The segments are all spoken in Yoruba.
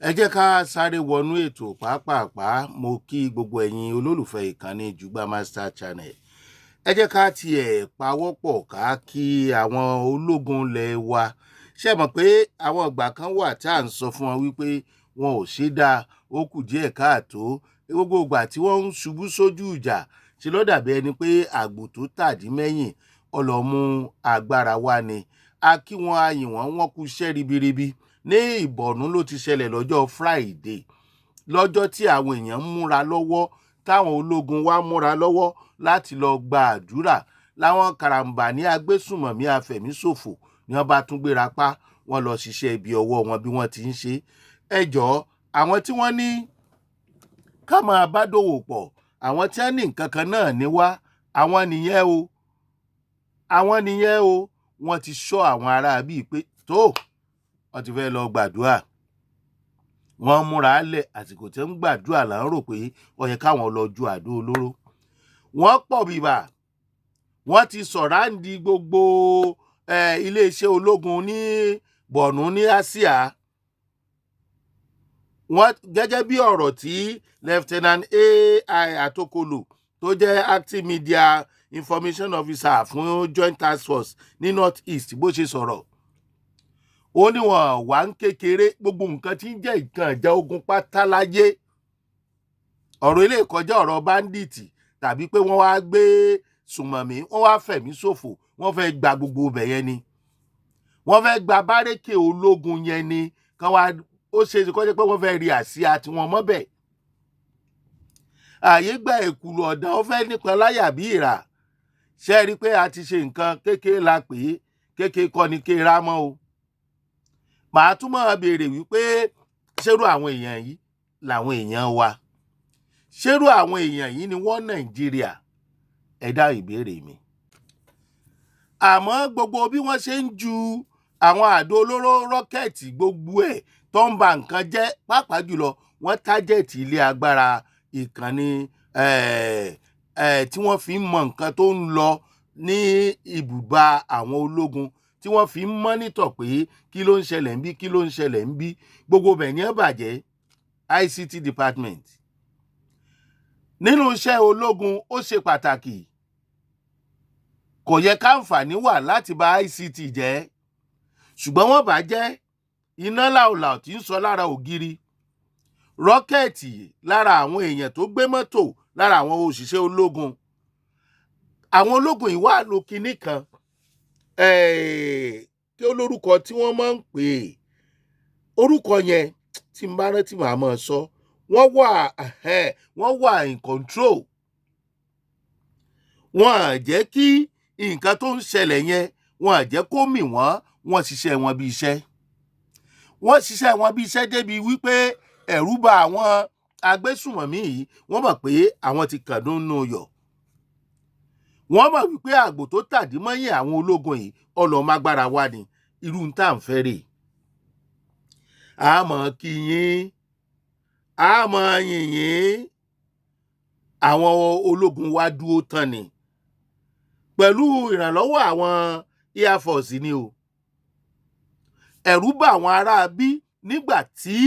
Ẹ jẹ́ ká sáré wọnú ètò pàápàá. Mo kí gbogbo ẹ̀yin olólùfẹ́ ìkànnì Jùgbà Master Channel. Ẹ jẹ́ ká tiẹ̀ pawọ́pọ̀ ká kí àwọn ológun ilẹ̀ wa. Ṣé mọ̀ pé àwọn ìgbà kan wà tá à ń sọ fún wọn wípé wọn ò ṣe dáa, ó kù díẹ̀ káàtó. Gbogbo ìgbà tí wọ́n ń ṣubú sójú ìjà, ṣe ló dàbí ẹni pé àgbò tó tàdí mẹ́yìn ọlọ́mú agbára wa ni. A kí wọn, a yìn wọ́n, wọ́n kú iṣẹ́ ribiribi. Ní Ìbọ̀nú ló ti ṣẹlẹ̀ lọ́jọ́ Friday, lọ́jọ́ tí àwọn èèyàn ń múra lọ́wọ́, táwọn ológun wa múra lọ́wọ́ láti lọ gba àdúrà, láwọn karambà ní agbésùmọ̀mí afẹ̀míṣòfò ni wọ́n bá tún gbéra pa, wọ́n lọ ṣiṣẹ́ ibi ọwọ́ wọn bí wọ́n ti ń ṣe. Ẹ jọ̀ọ́, àwọn tí wọ́n ní ká máa bá dòwò pọ̀, àwọn tí wọ́n ní nǹkan kan náà ní wá, àwọn nìyẹn o, àwọn nìyẹn o. Wọ́n ti ṣọ́ àwọn ará bíi pé tó wọ́n ti fẹ́ lọ gbàdúrà, wọ́n múra lẹ̀. Àsìkò tí ń gbàdúrà là ń rò pé ó yẹ káwọn lọ ju àdó olóró. Wọ́n pọ̀ bìbà, wọ́n ti surround gbogbo iléeṣẹ́ ológun ní Bọ̀nú ní Asia. Wọ́n gẹ́gẹ́ bí ọ̀rọ̀ tí Lieutenant AI Atokolo, tó jẹ́ acting media information officer fún Joint Task Force ní North East, bó ṣe sọ̀rọ̀, ó ní wọn wà ń kékeré, gbogbo nǹkan tí ń jẹ́ nǹkan ìjà ogun pátá láyé. Ọ̀rọ̀ ilé ìkọjá ọ̀rọ̀ bandit tàbí pé wọ́n wá gbé sùmọ̀mí, wọ́n wá fẹ̀mí ṣòfò. Wọ́n fẹ́ gba gbogbo ibẹ̀ yẹn ni, wọ́n fẹ́ gba bárẹ́kè ológun yẹn ni. Kán wá ó ṣe é kọjá pé wọ́n fẹ́ rí àsíá tiwọn mọ́bẹ̀. Ààyè gba èkùlù ọ̀dà, ó fẹ́ nípa láyà bí ìrà. Ṣe é rí i pé a ti ṣe nǹkan kékeré la pè é, kékeré kọ́ ni kéèrà mọ́ o. Màá tún máa béèrè wípé ṣérú àwọn èèyàn yìí làwọn èèyàn wa? Ṣérú àwọn èèyàn yìí ni wọ́n Nàìjíríà? Ẹ dá ìbéèrè mi. Àmọ́ gbogbo bí wọ́n ṣe ń ju àwọn àdó olóró, rocket, gbogbo ẹ̀ tó ń ba nǹkan jẹ́, pàápàá jùlọ wọ́n target ilé agbára ìkànnì tí wọ́n fi ń mọ nǹkan tó ń lọ ní ibùba àwọn ológun, tí wọ́n fi ń monitor pé kí ló ń ṣẹlẹ̀ ń bí, kí ló ń ṣẹlẹ̀ ń bí. Gbogbo bẹ̀ ní ẹ̀ bàjẹ́. ICT department nínú iṣẹ́ ológun, ó ṣe pàtàkì. Kò yẹ káǹfààní wà láti bà ICT jẹ́, ṣùgbọ́n wọ́n bà jẹ́. Iná làòlàò tí ń sọ lára ògiri, rocket lára àwọn èèyàn tó gbé mọ́tò, lára àwọn òṣìṣẹ́ ológun. Àwọn ológun yìí wà ló kinní kan, kí olórúkọ tí wọ́n máa ń pè é, orúkọ yẹn tí n bá rántí màá máa sọ. Wọ́n wà in control. Wọ́n à jẹ́ kí nǹkan tó ń ṣẹlẹ̀ yẹn, wọ́n à jẹ́ kó mì wọ́n. Wọ́n ṣiṣẹ́ wọn bí iṣẹ́, wọ́n ṣiṣẹ́ wọn bí iṣẹ́ débi wípé ẹ̀rù bà àwọn agbésùmọ̀mí yìí. Wọ́n mọ̀ pé àwọn ti kàndún nù yọ̀. Wọ́n mọ̀ wípé àgbò tó tàdí mọ́yìn àwọn ológun yìí, ọlọ́mọagbára wa ni. Irú ń tà ń fẹ́ rè. Àmọ́ kí yín, àmọ́ yìnyín. Àwọn ológun wa dúró tán ni pẹ̀lú ìrànlọ́wọ́ àwọn Air Force ni o. Ẹ̀rù bà àwọn ará bí nígbà tí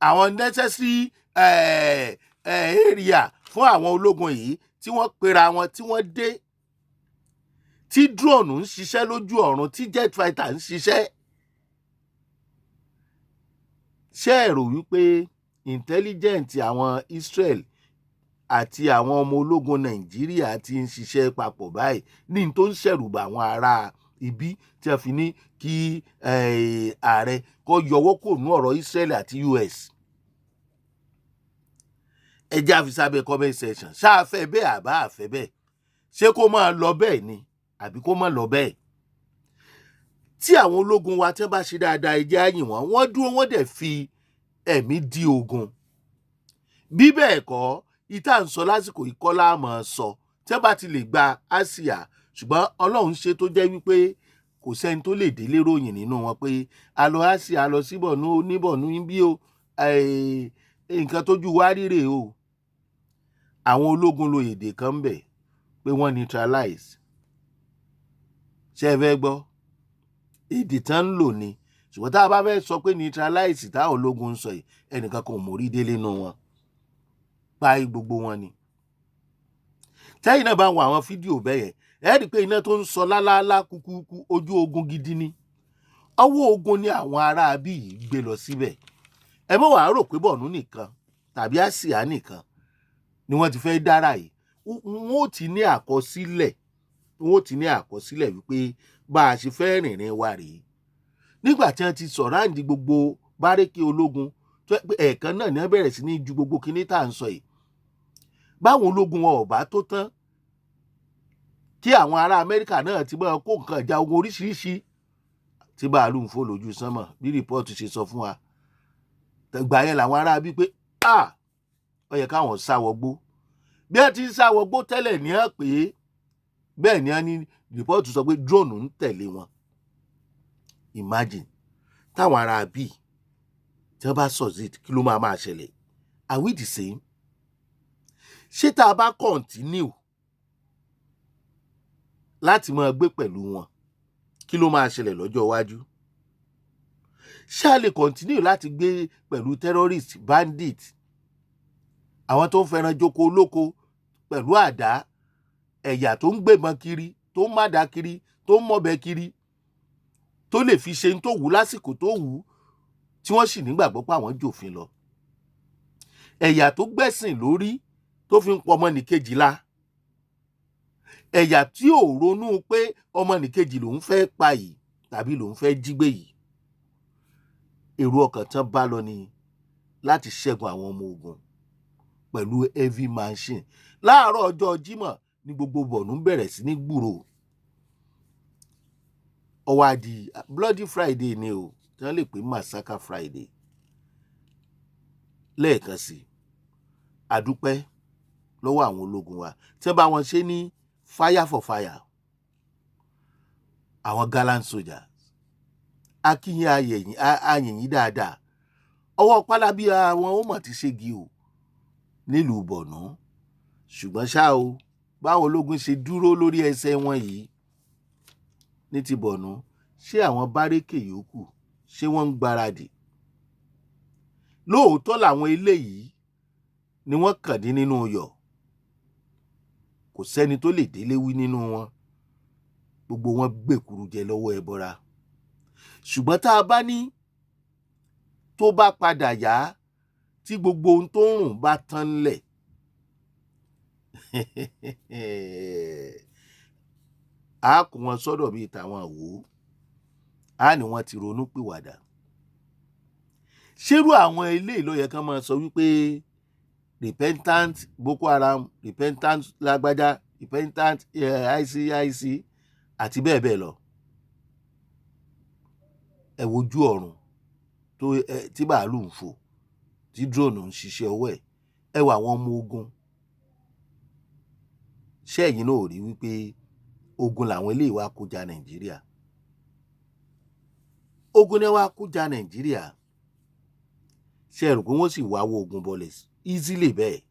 àwọn necessary area fún àwọn ológun yìí tí wọ́n pera wọn, tí wọ́n dé, tí drone ń ṣiṣẹ́ lójú ọ̀run, tí jet fighter ń ṣiṣẹ́. Ṣé ẹ rò wípé intelligent àwọn Israel àti àwọn ọmọ ológun Nàìjíríà ti ń ṣiṣẹ́ papọ̀ báyìí ní tó ń ṣẹ̀rùbà àwọn ará ibi tí a fi ní kí ààrẹ kó yọwọ́ kò nú ọ̀rọ̀ Israel àti US? Ẹ jẹ́ àfi sábẹ́ comment section. Ṣáà fẹ́ bẹ́ẹ̀ àbá àfẹ́ bẹ́ẹ̀? Ṣé kó máa lọ bẹ́ẹ̀ ni àbí kó máa lọ bẹ́ẹ̀? Tí àwọn ológun wa tí wọ́n bá ṣe dáadáa, ẹ jẹ́ á yìn wọ́n. Wọ́n dúró, wọ́n dẹ̀ fi ẹ̀mí dí ogun. Bí bẹ́ẹ̀ kọ́, ìta ń sọ lásìkò ìkọlá àmọ́ sọ tí wọ́n bá ti lè gba àsíá. Ṣùgbọ́n Ọlọ́run ṣe tó jẹ́ wípé kò sẹ́ni tó lè délé ròyìn nínú wọn pé a lọ àsíá, a lọ síbọ̀nú níbọ̀nú bí o. Nǹkan tójú wa ríre o. Àwọn ológun lo èdè kan ń bẹ̀ pé wọ́n neutralize. Ṣé ẹ fẹ́ gbọ́ èdè tán ń lò ni? Ṣùgbọ́n Ṣùgbọ́n tá a bá fẹ́ sọ pé neutralize táwọn ológun ń sọ yìí, ẹnìkan kan ò mórí délé nínú wọn báyìí, gbogbo wọn ni. Tẹ́yìn náà bá ń wo àwọn fídíò bẹ́ẹ̀ yẹn, ẹ rí i pé iná tó ń sọ lálálá kúkúkú, ojú ogun gidi ni. Ọwọ́ ogun ni àwọn ará bí yìí gbé lọ síbẹ̀. Ẹ mọ̀ wàá rò pé Borno nìkan tàbí àsíá nìkan ni wọ́n ti fẹ́ dára yìí. Wọ́n ó ti ní àkọsílẹ̀, wọ́n ó ti ní àkọsílẹ̀ wípé bá a ṣe fẹ́ rìnrìn wa rèé. Nígbà tí wọ́n ti surround gbogbo bárẹ́kì ológun tó jẹ́ pé ẹ̀ẹ̀kan náà ni wọ́n bẹ̀rẹ̀ sí ní ju gbogbo kinní tá à ń sọ yìí, báwọn ológun wọn ò bá tó tán, kí àwọn ará Amẹ́ríkà náà ti máa kó nǹkan ìjà ogun oríṣiríṣi tí bàálù ń fò lójú sánmọ̀, bí report ṣe sọ fún wa gbà yẹn, làwọn ará bí pé a ó yẹ káwọn sá wọgbó. Bí wọ́n ti ń sá wọgbó tẹ́lẹ̀ ní ẹ̀ pé bẹ́ẹ̀ ni wọ́n ní report sọ pé drone ń tẹ̀lé wọn. Imagine táwọn ará bí tí wọ́n bá succeed, kí ló máa máa ṣẹlẹ̀? Are we the same? Ṣé tá a bá continue láti máa gbé pẹ̀lú wọn, kí ló máa ṣẹlẹ̀ lọ́jọ́ iwájú? Ṣé a lè continue láti gbé pẹ̀lú terrorist, bandit, àwọn tó ń fẹ́ràn jókòó olóko pẹ̀lú àdá, ẹ̀yà tó ń gbébọn kiri, tó ń mádàá kiri, tó ń mọ̀bẹ kiri, tó lè fi ṣe ń tó wù ú lásìkò tó wù ú, tí wọ́n sì nígbàgbọ́ pé àwọn jòfin lọ, ẹ̀yà tó gbẹ̀sìn lórí tó fi ń pọ ọmọnìkejì la, ẹ̀yà tí ò ronú pé ọmọnìkejì lòún fẹ́ pa yìí tàbí lòún fẹ́ jí gbé yìí? Èrò ọkàn tán bá lọ ni láti ṣẹ́gun àwọn ọmọ ogun pẹ̀lú heavy machine. Láàárọ̀ ọjọ́ Jímọ̀ ní gbogbo Borno bẹ̀rẹ̀ sí ní gbúrò. Ó wá di Bloody Friday ni o, tí wọ́n lè pè Massacre Friday. Lẹ́ẹ̀kan sí, àdúpẹ́ lọ́wọ́ àwọn ológun wa tí wọ́n bá wọn ṣe ní fire for fire, àwọn gallant soldiers. Akínyìn ayẹyìn dáadáa. Ọwọ́ pálábí àwọn ó mọ̀ ti ṣégi o nílùú Borno. Ṣùgbọ́n ṣá o, báwọn ológun ṣe dúró lórí ẹsẹ̀ wọn yìí ní ti Borno, ṣé àwọn bárẹ́kè yòókù, ṣé wọ́n ń gbáradì lóòótọ́? Làwọn eléyìí ni wọ́n kàn dín nínú yọ̀, kò sẹ́ni tó lè délé wí nínú wọn. Gbogbo wọn gbèkúrú jẹ lọ́wọ́ ẹbọra. Ṣùgbọ́n tá a bá ní tó bá padà yá, tí gbogbo ohun tó ń rùn bá tán ńlẹ̀, á kó wọn sọ́dọ̀ bíi tàwọn àwò á ní wọ́n ti ronú pìwàdà. Ṣérú àwọn eléyìí ló yẹ kán máa sọ wípé repentant Boko Haram, repentant lágbájá, repentant ICIC àti bẹ́ẹ̀ bẹ́ẹ̀ lọ? Ẹ wojú ọ̀run tó tí bàálù ń fò, tí drone ń ṣiṣẹ́ ọwọ́ ẹ̀. Ẹ wo àwọn ọmọ ogun. Ṣé ẹ̀yin náà ò rí wípé ogun làwọn eléyìí wá kó ja Nàìjíríà? Ogun ni wá kó ja Nàìjíríà. Ṣé ẹ rò pé wọ́n sì wá wọ ogun bọ̀lẹ̀ easily bẹ́ẹ̀?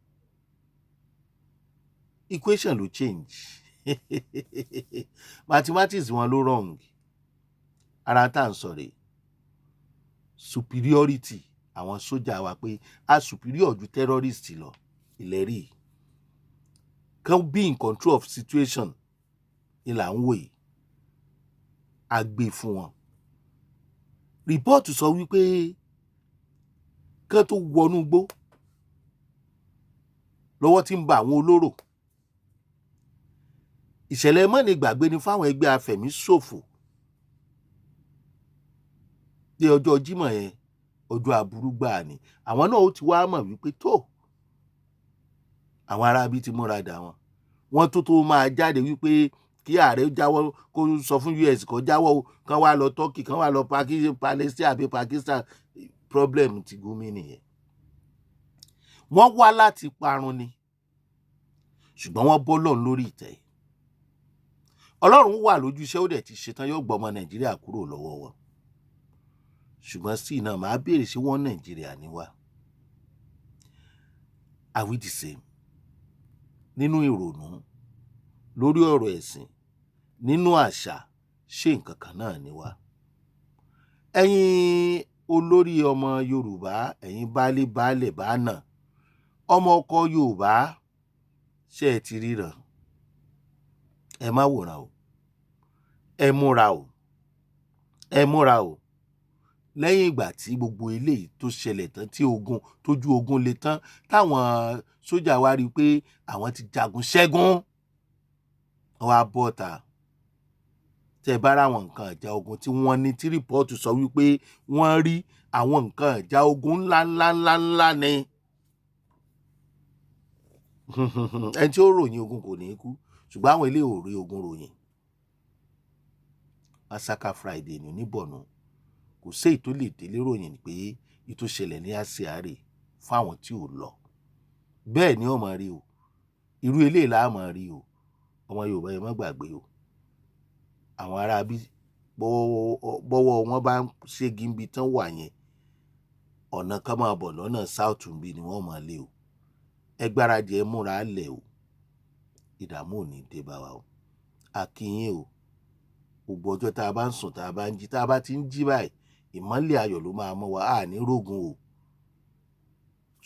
Equation ló change, mathematics wọn ló wrong. Ara tá à ń sọ rèé, superiority àwọn sójà wa, pé a superior ju terrorist lọ. Ìlérí kan be in control of situation ni là ń wò yìí. A gbé fún wọn. Report sọ wípé kán tó wọnú igbó lọ́wọ́ tí ń ba àwọn olóró. Ìṣẹ̀lẹ̀ mọ́ni gbàgbé ni fáwọn ẹgbẹ́ afẹ̀míṣòfò dé. Ọjọ́ Jímọ̀ yẹn, ọjọ́ aburú gbáà ni. Àwọn náà ó ti wá mọ̀ wípé tó àwọn aráabí ti múra dà wọ́n, wọ́n tó máa jáde wípé kí ààrẹ jáwọ́, kó sọ fún US kó jáwọ́ o, kán wá lọ Turkey, kán wá lọ Palestine àbí Pakistan. Problem ti Gumi nìyẹn. Wọ́n wá láti parun ni, ṣùgbọ́n wọ́n bọ́ lọ́run lórí ìtẹ́. Ọlọ́run wà lójú iṣẹ́, ó dẹ̀ ti ṣetán, yóò gbọ́ ọmọ Nàìjíríà kúrò lọ́wọ́ wọn. Ṣùgbọ́n sí náà, màá béèrè, ṣé wọ́n Nàìjíríà ni wá? Are we the same nínú ìrònú, lórí ọ̀rọ̀ ẹ̀sìn, nínú àṣà? Ṣé nǹkan kan náà ni wá? Ẹ̀yin olórí ọmọ Yorùbá, ẹ̀yin baálé baálẹ̀ bá nà ọmọ ọkọ Yorùbá, ṣé ẹ ti ríran? Ẹ má wòran o, ẹ múra o, ẹ múra o. Lẹ́yìn ìgbà tí gbogbo eléyìí tó ṣẹlẹ̀ tán, tí ogun tójú ogun le tán, táwọn sójà wa rí i pé àwọn ti jagun ṣẹ́gun, wọ́n wá bọ́ta. Tẹ́ ẹ bá ráwọn nǹkan ìjà ogun tí wọ́n ní, tí report sọ wípé wọ́n rí àwọn nǹkan ìjà ogun ńlá ńlá ńlá ńlá ni. Ẹni tí ó ròyìn ogun kò ní í kú, ṣùgbọ́n àwọn eléyìí ò rí ogun ròyìn. Massacre Friday ní Borno, kò séyìí tó lè délé ròyìn pé èyí tó ṣẹlẹ̀ ní Àsíárì fáwọn tí ò lọ. Bẹ́ẹ̀ ni ó máa rí o, irú eléyìí là á máa rí o. Ọmọ Yorùbá, ẹ má gbàgbé o, àwọn ará bí bọ́wọ́ wọn bá ń ṣégi níbi tán wà yẹn, ọ̀nà kan máa bọ̀ lọ́nà south bí ni wọ́n máa lé o. Ẹ gbáradì, ẹ múra lẹ̀ o. Ìdààmú ò ní dé bá wa o. A kí yín o. Gbogbo ọjọ́ tá a bá ń sùn, tá a bá ń jí, tá a bá ti ń jí báyìí, ìmọ́lẹ̀ ayọ̀ ló máa mọ́ wa, a ní rógun o.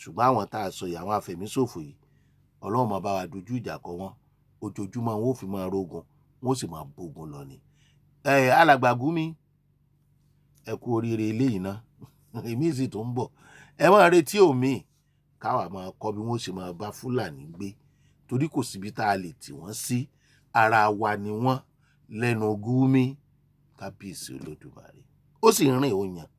Ṣùgbọ́n àwọn tá a sọ yìí, àwọn afẹ̀míṣòfò yìí, Ọlọ́run máa bá wa dojú ìjà kọ wọ́n. Ojoojúmọ́ wọn ò fi máa rógun, wọn ó sì máa bógun lọ ni. Ẹ alàgbà Gumi, ẹ kú oríire eléyìí ná, èmi sì tó ń bọ̀. Ẹ máa retí òmíì káwa máa kọ́ bí wọ́n ṣe máa bá Fúlàní gbé, torí kò síbi tá a lè tì wọ́n sí, ara wa ni wọ́n lẹ́nu Gumi. Kábíyèsí Olódùmarè, ó sì ń rìn ó yan.